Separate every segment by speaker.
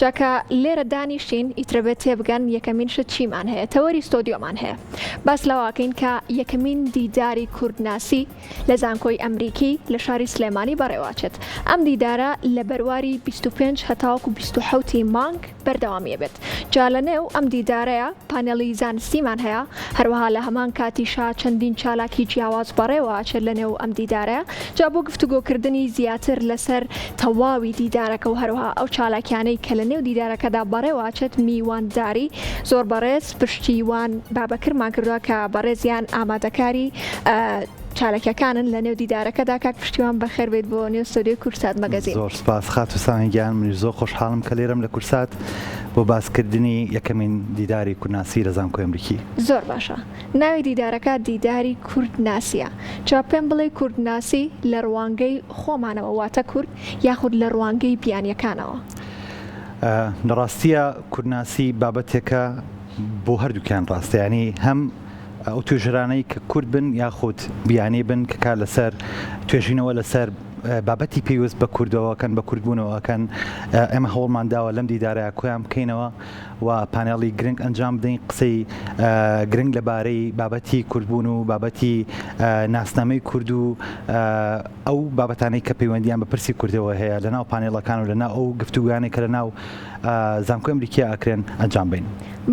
Speaker 1: جا کە لێرە دانیشتین ئیترە بێت تێبگەن یەکەمین شت چیمان هەیە تەوەری ستۆدیۆمان هەیە باس لەوەکەین کە یەکەمین دیداری کوردناسی لە زانکۆی ئەمریکی لە شاری سلێمانی بەڕێوەچێت ئەم دیدارە لە بەرواری 25 هەتاوەکو 27 ی مانگ بەردەوامی ئەبێت جا لە نێو ئەم دیدارەیا پانێڵی زانستیمان هەیە هەروەها لە هەمان کاتیشا چەندین چالاکی جیاواز بەڕێوە ئەچێت لە نێو ئەم دیدارەیا جا بۆ گفتوگۆکردنی زیاتر لەسەر تەواوی دیدارەکە و هەروەها ئەو چالاکیانەی کە لە نێو دیدارەکەدا بەڕێوە ئەچێت میوانداری زۆر بەڕێز پشتیوان بابەکرمان کردوە کە بەڕێزیان ئامادەکاری چالاکیەکانن لە نێو دیدارەکەدا کاک پشتیوان بەخێر بێیت بۆ نێو ستۆدیۆی کوردسات مەگەزین.
Speaker 2: زۆر سوپاس خاتوو سامی گیان منیش زۆر خۆشحاڵم کە لێرەم لە کوردسات بۆ باسکردنی یەکەمین دیداری کوردناسی لە زانکۆی ئەمریکی.
Speaker 1: زۆر باشە ناوی دیدارەکە دیداری کوردناسیە جا پێم بڵێ کوردناسی لە ڕوانگەی خۆمانەوە واتە کورد یاخود لە ڕوانگەی بیانیەکانەوە؟
Speaker 2: لە ڕاستیا کوردناسی بابەتێکە بۆ هەردووکیان ڕاستە یانی هەم ئەو توێژەرانەی کە کورد بن یاخود بیانی بن کە کار لەسەر توێژینەوە لەسەر بابەتی پەیوەست بە کوردەوەکەن بە کوردبوونەوەکەن ئێمە هەوڵمان داوە لەم دیدارە کۆیان بکەینەوە و پانێڵی گرنگ ئەنجام بدەین قسەی گرنگ لەبارەی بابەتی کوردبوون و بابەتی ناسنامەی کورد و ئەو بابەتانەی کە پەیوەندیان بە پرسی کوردەوە هەیە لەناو پانێڵەکان و لەناو ئەو گفتوگویانەی کە لەناو زانکۆی ئەمریکیا ئەکرێن ئەنجام بەین.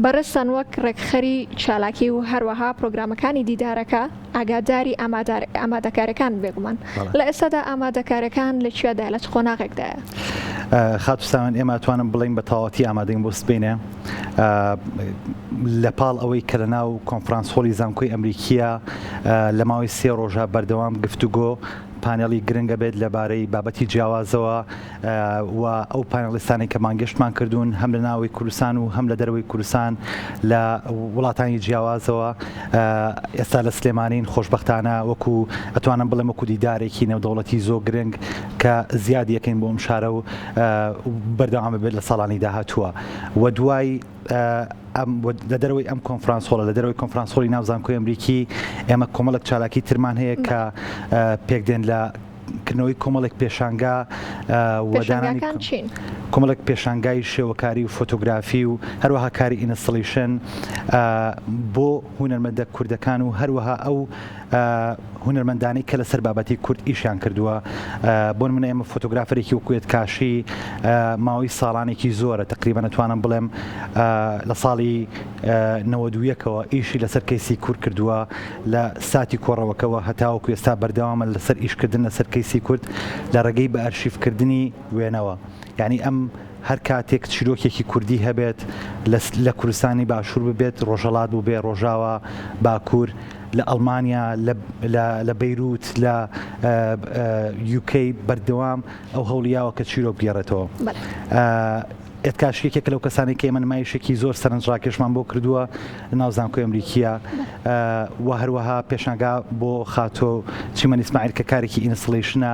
Speaker 1: بەڕێزتان وەک ڕێکخەری چالاکی و هەروەها پرۆگرامەکانی دیدارەکە ئاگاداری ئامادەکاریەکانن بێگومان. لە ئێستادا ئامادەکاریەکان لە کوێدایە، لە چ قۆناغێکدایە؟
Speaker 2: خاتوو ساوێن ئێمە ئەتوانم بڵێین بە تەواوەتی ئامادەین بۆ سبەینێ. لە پاڵ ئەوەی کە لە ناو conference hall ی زانکۆی ئەمریکیە لە ماوەی سێ ڕۆژە بەردەوام گفتوگۆ پانێڵی گرنگە بێت لەبارەی بابەتی جیاوازەوە و ئەو پانێڵیستانەی کە بانگێشتمان کردوون هەم لە ناوەوەی کوردستان و هەم لە دەرەوەی کوردستان لە وڵاتانی جیاوازەوە ئێستا لە سلێمانین خۆشبەختانە وەکو ئەتوانم بڵێم وەکو دیدارێکی نێودەوڵەتی زۆر گرنگ کە زیاد یەکەین بۆ ئەم شارە و بەردەوام بێت لە ساڵانی داهاتووە و دوای ئەم لە دەرەوەی ئەم conference hall ە لە دەرەوەی conference hall ی ناو زانکۆی ئەمریکی ئێمە کۆمەڵێک چالاکی ترمان هەیە کە پێکدێن لە کردنەوەی کۆمەڵێک پێشانگا و دانانی
Speaker 1: پێشانگاکان چین؟
Speaker 2: کۆمەڵێک پێشانگای شێوەکاری و فۆتۆگرافی و هەروەها کاری installation بۆ هونەرمەندە کوردەکان و هەروەها ئەو هونەرمەندانەی کە لەسەر بابەتی کورد ئیشیان کردووە بۆ نمونە ئێمە فۆتۆگرافەرێکی وەکو ئێد کاشی ماوەی ساڵانێکی زۆرە تقریبا ئەتوانم بڵێم لە ساڵی 91ەوە ئیشی لەسەر کەیسی کورد کردووە لە ساتی کۆڕەوەکەوە هەتاوەکو ئێستا بەردەوامە لەسەر ئیشکردن لەسەر کەیسی کورد لە ڕێگەی بە ئەرشیفکردنی وێنەوە یعنی ئەم هەر کاتێک چیرۆکێکی کوردی هەبێت لە کوردستانی باشوور ببێت ڕۆژهەڵات بووبێ ڕۆژاوا باکوور لە ئەڵمانیا لە بەیروت لە یوکەی بەردەوام ئەو هەوڵیاوە کە چیرۆک بگێڕێتەوە. ئێد کاش یەکێکە لەو کەسانەی کە ئێمە نمایشێکی زۆر سەرنجڕاکێشمان بۆ کردووە لە ناو زانکۆی ئەمریکیە و هەروەها پێشانگا بۆ خاتۆ چیمەن ئیسماعیل کە کارێکی installation ە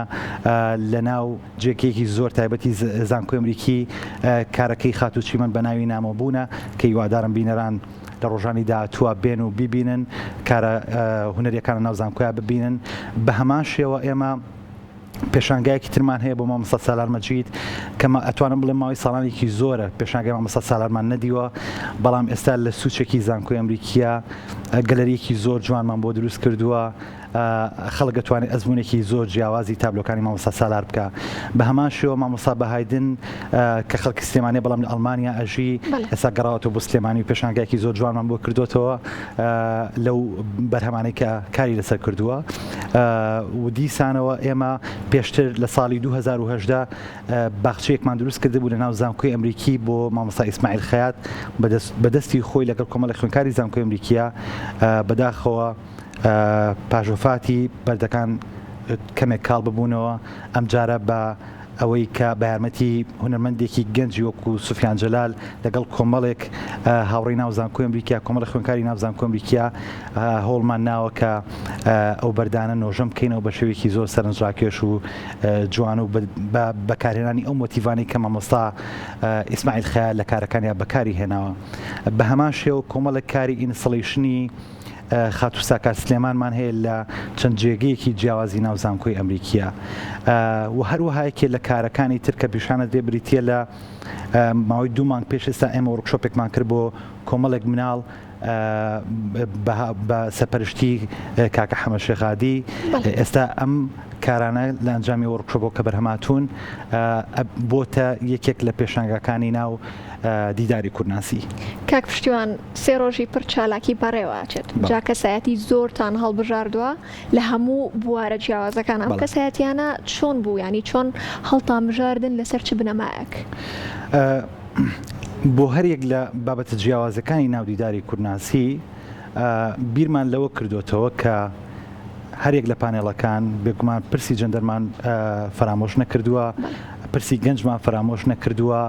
Speaker 2: لە ناو جێگەیەکی زۆر تایبەتی زانکۆی ئەمریکی کارەکەی خاتوو چیمەن بە ناوی نامۆبوونە کە هیوادارم بینەران لە ڕۆژانی داهاتووە بێن و بیبینن کارە هونەریەکان ناو زانکۆیا ببینن بە هەمان شێوە ئێمە پێشانگایەکی ترمان هەیە بۆ مامۆستا سالار مەجید کە ئەتوانم بڵێم ماوەی ساڵانێکی زۆرە پێشانگای مامۆستا سالارمان نەدیوە بەڵام ئێستا لە سوچێکی زانکۆی ئەمریکیە گەلەریەکی زۆر جوانمان بۆ دروست کردووە خەڵک ئەتوانێت ئەزموونێکی زۆر جیاوازی تابلۆکانی مامۆستا سالار بکا. بە هەمان شێوە مامۆستا بەهایدن کە خەڵکی سلێمانیە بەڵام لە ئەڵمانیا ئەژی ئێستا گەڕاوەتەوە بۆ سلێمانی و پێشانگایەکی زۆر جوانمان بۆ کردوتەوە لەو بەرهەمانەی کە کاری لەسەر کردووە و دیسانەوە ئێمە پێشتر لە ساڵی 2018 باخچەیەکمان دروست کردبوو لە ناو زانکۆی ئەمریکی بۆ مامۆستا ئیسماعیل خەیات بەدەستی خۆی لەگەڵ کۆمەڵی خوێندکاری زانکۆی ئەمریکیە بەداخەوە پاش وەفاتی بەردەکان کەمێک کاڵ ببوونەوە، ئەمجارە بە ئەوەی کە بە یارمەتی هونەرمەندێکی گەنجی وەکو سوفیان جەلال لەگەڵ کۆمەڵێک هاوڕێی ناو زانکۆی ئەمریکا، کۆمەڵێک خوێندکاری ناو زانکۆی ئەمریکا هەوڵمان ناوە کە ئەو بەردانە نۆژەن بکەینەوە بە شێوەیەکی زۆر سەرنجڕاکێش و جوان و بە بەکارهێنانی ئەو مۆتیڤانەی کە مامۆستا ئیسماعیل خەیال لە کارەکانیا بەکاری هێناوە. بە هەمان شێوە کۆمەڵێک کاری installation ی. خاتوو ساکار سلێمانمان هەیە لە چەند جێگەیەکی جیاوازی ناو زانکۆی ئەمریکیە و هەروەها یەکێ لە کارەکانی تر کە پیشانە درێ بریتە لە ماوەی دوو مانگ پێش ئێستا ئێمە workshop ێکمان کرد بۆ کۆمەڵێک مناڵ بە سەرپەرشتی کاکە حەمە شێخادی ئێستا ئەم کارانە لە ئەنجامی workshop ەوە کە بەرهەماتوون بۆتە یەکێک لە پێشانگاکانی ناو دیداری کوردناسی.
Speaker 1: کاک پشتیوان سێ ڕۆژی پڕ چالاکی بەڕێوە ئەچێت جا کەسایەتی زۆرتان هەڵبژاردووە لە هەموو بوارە جیاوازەکان ئەم کەسایەتیانە چۆن بوو یانی چۆن هەڵتان بژاردن لەسەر چ بنەمایەک؟
Speaker 2: بۆ هەریەک لە بابەتە جیاوازەکانی ناو دیداری کوردناسی بیرمان لەوە کردۆتەوە کە هەریەک لە پانێڵەکان بێگومان پرسی جەندەرمان فەرامۆش نەکردووە، پرسی گەنجمان فەرامۆش نەکردووە،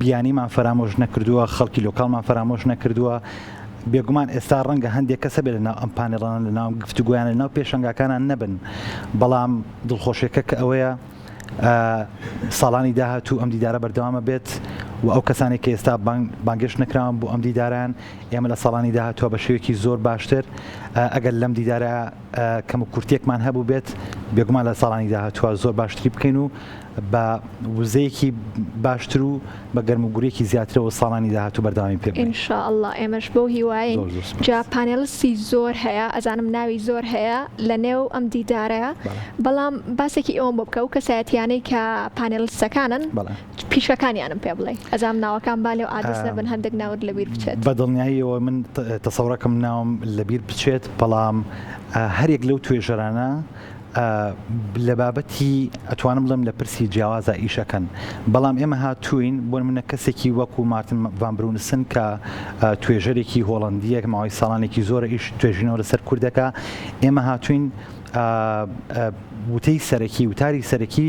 Speaker 2: بیانیمان فەرامۆش نەکردووە، خەڵکی local مان فەرامۆش نەکردووە. بێگومان ئێستا ڕەنگە هەندێک کەس هەبێت لەناو ئەم پانێڵانە لەناو گفتوگۆیانە لەناو پێشەنگاکانان نەبن، بەڵام دڵخۆشیەکە کە ئەوەیە ساڵانی داهاتوو ئەم دیدارە بەردەوامە بێت و ئەو کەسانێک کە ئێستا بانگێشت نەکراون بۆ ئەم دیداران ئێمە لە ساڵانی داهاتووە بە شێوەیەکی زۆر باشتر ئەگەر لەم دیدارە کەم و کورتێکمان هەبوو بێت بێگومان لە ساڵانی داهاتووە زۆر باشتری بکەین و بە وزەیەکی باشتر و بە گەرموگوڕیەکی زیاترەوە ساڵانی داهاتوو بەردەوامی پێ
Speaker 1: بڵێین. ان شاء اللە ئێمەش بەو هیوایەین.
Speaker 2: زۆر زۆر سوپاس.
Speaker 1: جا panelist ی زۆر هەیە ئەزانم ناوی زۆر هەیە لە نێو ئەم دیدارەیا
Speaker 2: بەڵێ.
Speaker 1: بەڵام باسێکی ئەوەم بۆ بکە ئەو کەسایەتیانەی کە panelist ەکانن
Speaker 2: بەڵێ.
Speaker 1: پیشەکانیانم پێ بڵێ ئەزانم ناوەکان با لێو عاجز نەبن هەندێک ناوت لەبیر بچێت.
Speaker 2: بە دڵنیاییەوە من تەسەورەکەم ناوم لەبیر بچێت بەڵام هەریەک لەو توێژەرانە لە بابەتی ئەتوانم بڵێم لە پرسی جیاوازا ئیش ئەکەن بەڵام ئێمە هاتووین بۆ نمونە کەسێکی وەکو مارتن ڤان برونسن کە توێژەرێکی هۆڵەندییە ماوەی ساڵانێکی زۆرە ئیش توێژینەوە لەسەر کورد دەکا ئێمە هاتووین وتەی سەرەکی وتاری سەرەکی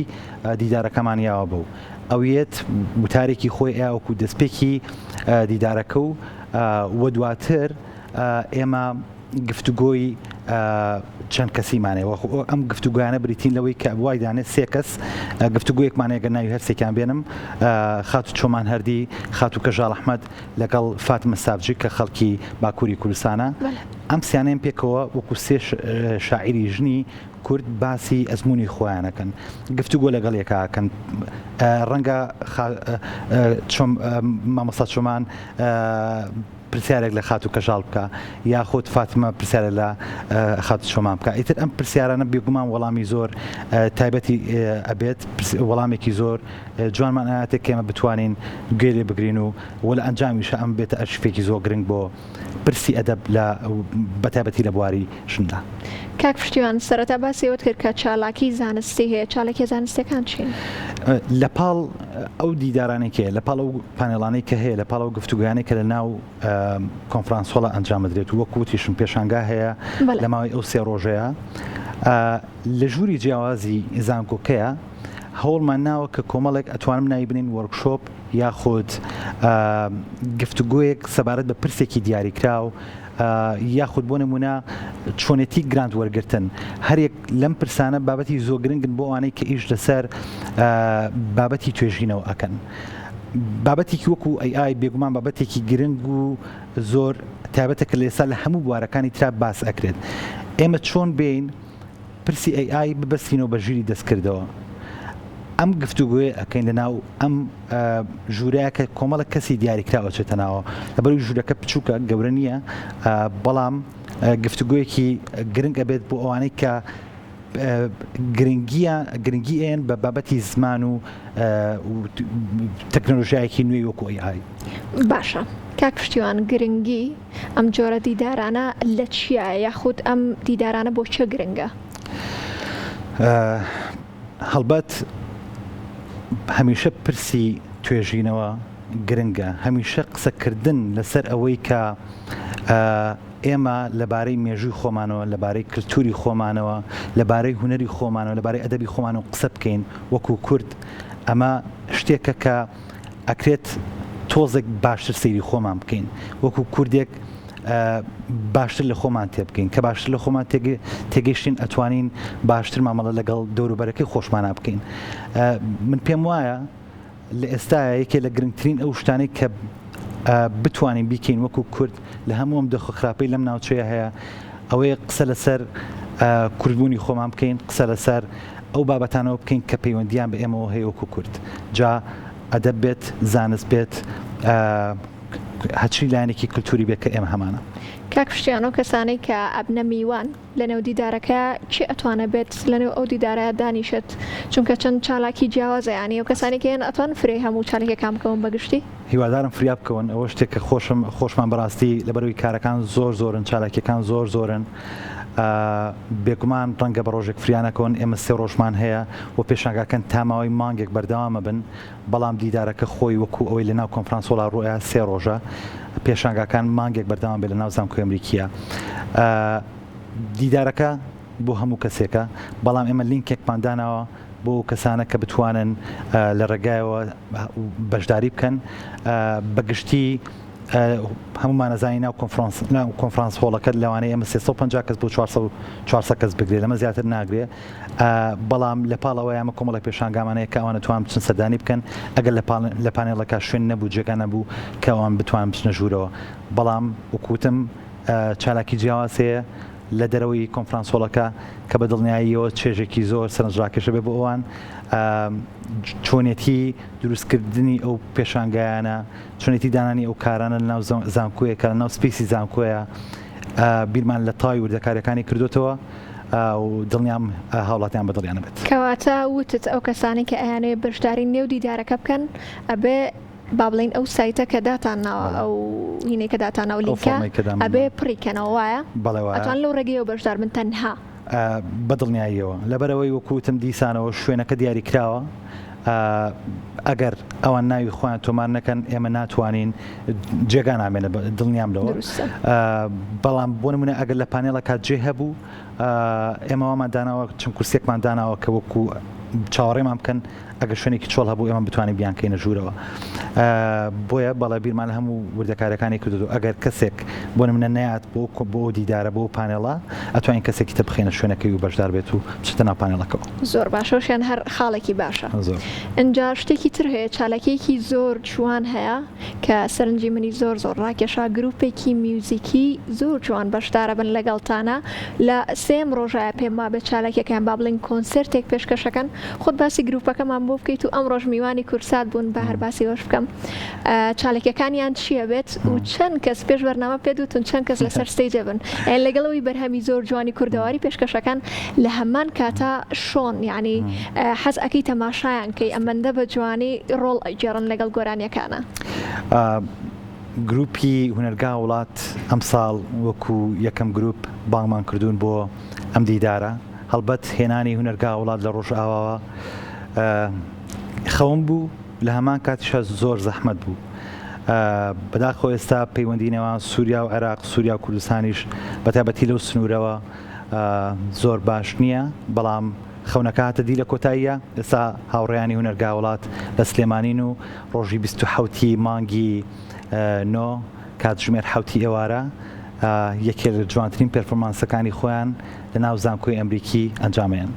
Speaker 2: دیدارەکەمان یاوە بەو ئەو یەت وتارێکی خۆی ئەیا وەکو دەستپێکی دیدارەکە و وە دواتر ئێمە گفتوگۆی چەند کەسیمان هەیە وەخ ئەم گفتوگۆیانە بریتین لەوەی کە وای دانێ سێ کەس گفتوگۆیەکمان هەیە گەر ناوی هەرسێکیان بێنم خاتوو چۆمان هەردی خاتوو کەژاڵ ئەحمەد لەگەڵ فاتمە سافجی کە خەڵکی باکووری کوردستانە ئەم سیانەیان پێکەوە وەکو سێ شاعیری ژنی کورد باسی ئەزموونی خۆیانەکەن گفتوگۆ لەگەڵ یەکاکەن ڕەنگە مامۆستا چۆمان پرسیارێک لە خاتوو کەژاڵ بکا یاخود فاتمە پرسیارێک لە خاتوو چۆمان بکا ئیتر ئەم پرسیارانە بێگومان وەڵامی زۆر تایبەتی ئەبێت وەڵامێکی زۆر جوانمان ئااتێک کێمە بتوانین گوێ لێ بگرین و وە لە ئەنجامیشە ئەم بێتە ئەرشیفێکی زۆر گرنگ بۆ پرسی ئەدەب لە بەتایبەتی لە بواری ژندا.
Speaker 1: کاک پشتیوان سەرەتا باسی ئەوەت کرد کە چالاکی زانستی هەیە، چالاکیە زانستیەکان چین؟
Speaker 2: لە پاڵ ئەو دیدارانەی کە هەیە، لە پاڵ ئەو پانێڵانەی کە هەیە، لە پاڵ ئەو گفتوگۆیانەی کە لە ناو conference hall ە ئەنجام دەدرێت و وەکو وتیشم پێشانگا هەیە لە ماوەی ئەو سێ ڕۆژەیە لە ژووری جیاوازی زانکۆکەیە هەوڵمان ناوە کە کۆمەڵێک ئەتوانم ناوی بنین workshop یاخود گفتوگۆیەک سەبارەت بە پرسێکی دیاریکراو یاخود بۆ نمونە چۆنێتی grant وەرگرتن هەریەک لەم پرسانە بابەتی زۆر گرنگن بۆ ئەوانەی کە ئیش لەسەر بابەتی توێژینەوە ئەکەن. بابەتێکی وەکو AI بێگومان بابەتێکی گرنگ و زۆر تایبەتە کە لە ئێستا لە هەموو بوارەکانی ترا باس ئەکرێت. ئێمە چۆن بێین پرسی AI ببەستینەوە بە ژیری دەستکردەوە؟ ئەم گفتوگۆیە ئەکەین لە ناو ئەم ژوورەیە کە کۆمەڵێک کەسی دیاریکراو ئەچێتە ناوە لەبەرئەوەی ژوورەکە بچووکە گەورە نییە بەڵام گفتوگۆیەکی گرنگ ئەبێت بۆ ئەوانەی کە گرنگیە گرنگی ئێن بە بابەتی زمان و تەکنۆلۆژیایەکی نوێی وەکو AI.
Speaker 1: باشە کاک پشتیوان گرنگی ئەم جۆرە دیدارانە لە چیایە یاخود ئەم دیدارانە بۆ چێ گرنگە؟
Speaker 2: هەڵبەت هەمیشە پرسی توێژینەوە گرنگە، هەمیشە قسەکردن لەسەر ئەوەی کە ئێمە لەبارەی مێژووی خۆمانەوە، لەبارەی کلتوری خۆمانەوە، لەبارەی هونەری خۆمانەوە، لەبارەی ئەدەبی خۆمانەوە قسە بکەین وەکو کورد، ئەمە شتێکە کە ئەکرێت تۆزێک باشتر سەیری خۆمان بکەین وەکو کوردێک باشتر لە خۆمان تێبگەین کە باشتر لە خۆمان تێگەیشتین ئەتوانین باشتر مامەڵە لەگەڵ دەوروبەرەکەی خۆشمانە بکەین من پێم وایە لە ئێستایا یەکێ لە گرنگترین ئەو شتانەی کە بتوانین بیکەین وەکو کورد لە هەموو ئەم دۆخە خراپەی لەم ناوچەیە هەیە ئەوەیە قسە لەسەر کوردبوونی خۆمان بکەین، قسە لەسەر ئەو بابەتانەوە بکەین کە پەیوەندییان بە ئێمەوە هەیە وەکو کورد، جا ئەدەب بێت، زانست بێت، هەرچی لایەنێکی کلتوری بێت کە ئێمە هەمانە.
Speaker 1: کاک پشتیوان ئەو کەسانەی کە ئەبنە میوان لەنێو دیدارەکە کێ ئەتوانێ بێت لەنێو ئەو دیدارەیا دانیشێت چونکە چەند چالاکی جیاوازە یانی ئەو کەسانەی کە هەن ئەتوانن فریای هەموو چالاکیەکان بکەون بە گشتی؟
Speaker 2: هیوادارم فریا بکەون ئەوە شتێک کە خۆشم خۆشمان بەڕاستی لەبەرئەوەی کارەکان زۆر زۆرن چالاکیەکان زۆر زۆرن بێگومان ڕەنگە بە ڕۆژێک فریا نەکەون ئێمە سێ ڕۆژمان هەیە و پێشانگاکەن تا ماوەی مانگێک بەردەوامە بن بەڵام دیدارەکە خۆی وەکو ئەوەی لە ناو کۆنفرانس هۆڵا ڕووئەیا سێ ڕۆژە پێشانگاکان مانگێک بەردەوام بێت لە ناو زانکۆی ئەمریکیە دیدارەکە بۆ هەموو کەسێکە بەڵام ئێمە لینکێکمان داناوە بۆ ئەو کەسانە کە بتوانن لە ڕێگایەوە بەشداری بکەن بە گشتی هەموومان ئەزانین ناو کۆنفرانس ناو کۆنفرانس هۆڵەکە لەوانەیە ئێمە 350 کەس بۆ 400 400 کەس بگرێت لەمە زیاتر ناگرێ بەڵام لە پاڵ ئەوەی ئەمە کۆمەڵێک پێشانگامان هەیە کە ئەوان ئەتوان بچن سەردانی بکەن ئەگەر لە پاڵ لە پانێڵەکە شوێن نەبوو جێگا نەبوو کە ئەوان بتوان بچنە ژوورەوە بەڵام وەکو وتم چالاکی جیاواز هەیە لە دەرەوەی کۆنفرانس هۆڵەکە کە بە دڵنیاییەوە چێژێکی زۆر سەرنجڕاکێشە بێ بۆ ئەوان چۆنێتی دروستکردنی ئەو پێشانگایانە چۆنێتی دانانی ئەو کارانە لە ناو زانکۆیە کە لە ناو space ی زانکۆیە بیرمان لە تەواوی وردەکاریەکانی کردوتەوە و دڵنیام هاوڵاتیان بە دڵیانە بێت.
Speaker 1: کەواتە وتت ئەو کەسانەی کە ئەیانەوێت بەشداری نێو دیدارەکە بکەن ئەبێ با بڵێین ئەو سایتە کە داتان ناوە ئەو هینەی کە داتان ناوە لینکە ئەبێ پڕی کەنەوە وایە؟
Speaker 2: بەڵێ وایە.
Speaker 1: ئەتوان لەو ڕێگەیەوە بەشدار بن تەنها.
Speaker 2: بە دڵنیاییەوە لەبەرئەوەی وەکو وتم دیسانەوە شوێنەکە دیاریکراوە ئەگەر ئەوان ناوی خۆیان تۆمار نەکەن ئێمە ناتوانین جێگا نامێنە دڵنیام لەوە بەڵام بۆ نمونە ئەگەر لە پانێڵەکە جێ هەبوو ئێمە وامان داناوە چەند کورسێکمان داناوە کە وەکو چاوەڕێمان بکەن ئەگەر شوێنێکی چۆڵ هەبوو ئێمە بتوانین بیانکەینە ژوورەوە بۆیە بەڵێ بیرمان لە هەموو وردەکاریەکانی کردو ئەگەر کەسێک بۆ نمونە نەیات بۆ بۆ دیدارە بۆ پانێڵە ئەتوانین کەسێکی تر بخەینە شوێنەکەی و بەشدار بێت و بچێتە ناو پانێڵەکەوە.
Speaker 1: زۆر باشە وشیان هەر خاڵێکی باشە.
Speaker 2: زۆر.
Speaker 1: ئنجا شتێکی تر هەیە چالاکیەکی زۆر جوان هەیە کە سەرنجی منی زۆر زۆر ڕاکێشا گروپێکی میوزیکی زۆر جوان بەشدارەبن لەگەڵتانا لە سێیەم ڕۆژایە پێم وابێت چالاکیەکەیان با بڵێین کۆنسێرتێک پێشکەشەکەن خۆت باسی گروپەکەمان بۆ بکەیت و ئەمڕۆش میوانی کوردسات بوون با هەر باسی ئەوەش بکەم چالاکیەکانیان چییە بێت و چەند کەس پێش بەرنامە پێت وتون چەند کەس لەسەر stage ە بن لەگەڵ ئەوی بەرهەمی زۆر جوانی کوردەواری پێشکەشەکان لە هەمان کاتا شۆن یعنی حەز ئەکەی تەماشایان کەی ئەمەندە بە جوانی ڕۆڵ ئەگێڕن لەگەڵ گۆرانیەکانە.
Speaker 2: گروپی هونەرگا وڵات ئەمساڵ وەکو یەکەم گروپ بانگمان کردوون بۆ ئەم دیدارە هەڵبەت هێنانی هونەرگا وڵات لە ڕۆژئاواوە خەون بوو لە هەمان کاتیشا زۆر زەحمەت بوو. بەداخەوە ئێستا پەیوەندی نێوان سووریا و عێراق، سووریا و کوردستانیش بەتایبەتی لەو سنوورەوە زۆر باش نییە، بەڵام خەونەکە هاتە دی لە کۆتاییە. ئێستا هاوڕێیانی هونەرگا وڵات لە سلێمانین و ڕۆژی 27 ی مانگی نۆ کاتژمێر حەوتی ئێوارە یەکێ لە جوانترین پێرفۆرمانسەکانی خۆیان لە ناو زانکۆی ئەمریکی ئەنجامەیەن.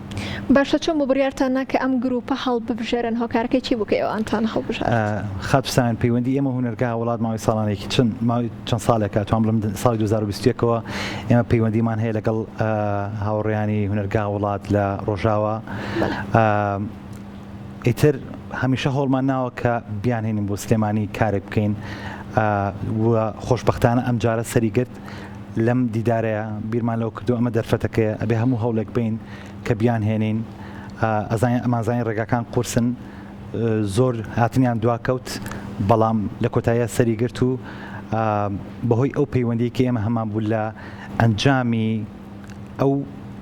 Speaker 1: باشە چۆن بوو بڕیارتان نا کە ئەم گروپە هەڵببژێرن هۆکارەکەی چی بوو کە ئێوەئانتان هەڵبژارد؟
Speaker 2: خاتوو ساوێن پەیوەندی ئێمە و هونەرگا وڵات ماوەی ساڵانێکی چەند ماوەی چەند ساڵێکە توان بڵێم ساڵی 2021 ەوە ئێمە پەیوەندیمان هەیە لەگەڵ هاوڕێیانی هونەرگا وڵات لە ڕۆژاوا ئیتر هەمیشە هەوڵمان ناوە کە بیانهێنین بۆ سلێمانی کارێک بکەین و خۆشبەختانە ئەمجارە سەری گرت لەم دیدارەیە بیرمان لەوە کردو ئەمە دەرفەتەکەیە ئەبێ هەموو هەوڵێک بین کە بیانهێنین ئەزانین ئەمانزانین ڕێگاکان قورسن زۆر هاتنیان دواکەوت بەڵام لە کۆتاییە سەری گرت و بەهۆی ئەو پەیوەندی کە ئێمە هەمان بوو لە ئەنجامی ئەو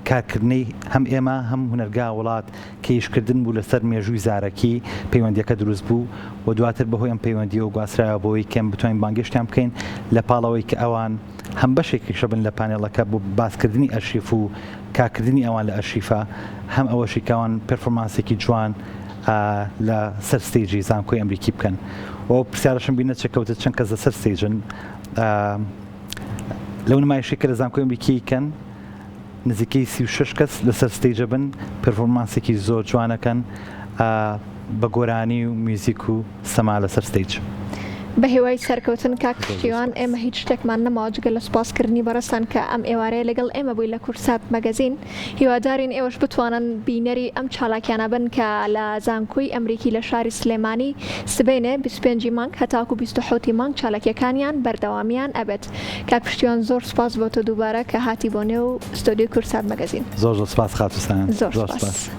Speaker 2: کارکردنەی هەم ئێمە هەم هونەرگا وڵات کە ئیشکردن بوو لەسەر مێژووی زارەکی، پەیوەندییەکە دروست بوو و دواتر بەهۆی ئەم پەیوەندییەوە گواسترایەوە بۆ ئەوەی کە ئێمە بتوانین بانگێشتیان بکەین لە پاڵ ئەوەی کە ئەوان هەم بەشێکیشە بن لە پانێڵەکە بۆ باسکردنی ئەرشیف و کارکردنی ئەوان لە ئەرشیفە هەم ئەوەشی کە ئەوان performance ێکی جوان لە سەر stage ی زانکۆی ئەمریکی بکەن و ئەو پرسیارەشم بیر نەچێت کە وتت چەند کەس لەسەر stage ن لەو نمایشەی کە لە زانکۆی ئەمریکی کەن نزیکەی 36 کەس لەسەر stage ە بن performance ێکی زۆر جوانەکەن بە گۆرانی و میوزیک و سەما لەسەر stage.
Speaker 1: بە هیوای سەرکەوتن کاک پشتیوان، ئێمە هیچ شتێکمان نەماوە جگە لە سوپاسکردنی بەڕێزتان کە ئەم ئێوارەیە لەگەڵ ئێمە بووی لە کوردسات مەگەزین. هیوادارین ئێوەش بتوانن بینەری ئەم چالاکیانە بن کە لە زانکۆی ئەمریکی لە شاری سلێمانی سبەینێ 25 ی مانگ هەتاکو 27 ی مانگ چالاکیەکانیان بەردەوامیان ئەبێت. کاک پشتیوان زۆر سوپاس بۆ تۆ دووبارە کە هاتی بۆ نێو ستۆدیۆی کوردسات مەگەزین.
Speaker 2: زۆر زۆر سوپاس خاتوو سایان.
Speaker 1: زۆر سوپاس.